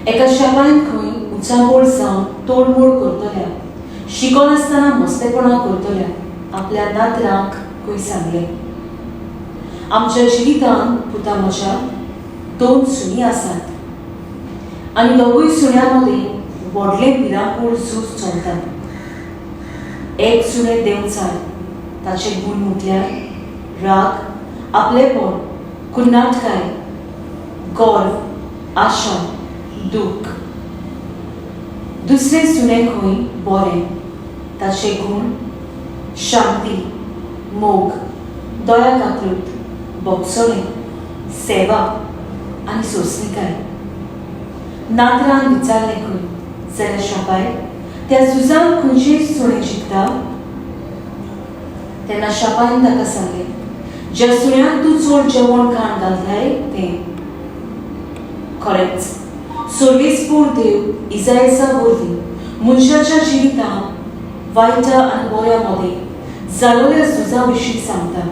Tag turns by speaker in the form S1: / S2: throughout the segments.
S1: एका शापायन खंय उचांबळ जावन तोडमोड करतल्या, शिकनासतना मस्तेपणां करतल्या आपल्या नातरांक खंय सांगलें, आमच्या जिवितांत पुता म्हज्या दोन सुणी आसात आनी दोगूय सुण्यां मदीं व्हडलें भिरांकूळ झूज चलता. एक सुणें देंवचार. ताचे गूण म्हटल्यार राग, आपलेपण, कुन्नाटकाय, गर्व, आशा, दूख. दुसरें सुणें खंय बरें. ताचे गूण शांती, मोग, दया काकूट, भोगसणें, सेवा आनी सोंसणीकाय. नातरान विचारलें खंय, जाल्यार शापाय, त्या झुजांत खंयचें सुणें जिखता? तेन्ना शापायन ताका सांगलें, ज्या सुण्याक तूं चड जेवण खाण घालताय तें. खरेंच सर्वेस्पोर देव इजायसा वरवीं मनशाच्या जिवितांत वायटा आनी बऱ्या मदें जालोल्या झुजा विशीं सांगता,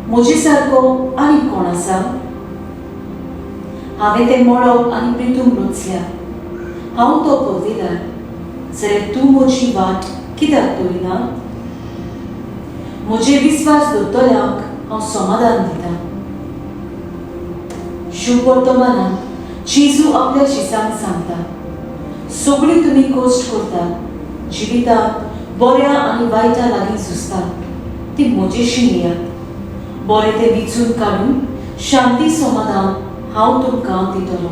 S1: म्हजे सारको आनी कोण आसा? हांवें तें मळब आनी प्रितूम रचल्या. हांव तो पदवेदार. जाल्यार तूं म्हजी वाट कित्याक दवरिना? म्हजेर विस्वास दवरतल्यांक हांव समाधान दितां. शुभवर्तमानांत जेजू आपल्या शिसांक सांगता, सगळीं तुमी कश्ट करतात, जिवितांत बऱ्या आनी वायटा लागीं झुजतात, ती म्हजेशी येयात. बरें तें विचून काडून शांती समाधान हांव तुमकां दितलो.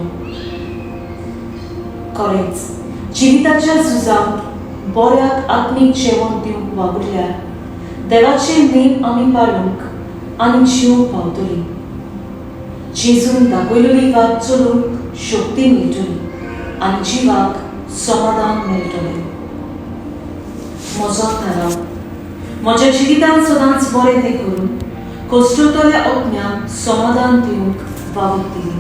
S1: खरेंच जिविताच्या झुजांत बऱ्याक आत्मीक जेवण दिवंक वावुरल्यार देवाचे नेम आमी पाळूंक आनी जिवंक पावतली. जेजून दाखयलेली वाट चलूंक शक्ती मेळटली आनी जिवाक समाधान मेळटलें. म्हजो थाराव: म्हज्या जिवितांत सदांच बरें तें करून कश्टतल्या आत्म्याक समाधान दिवंक वावर दिली.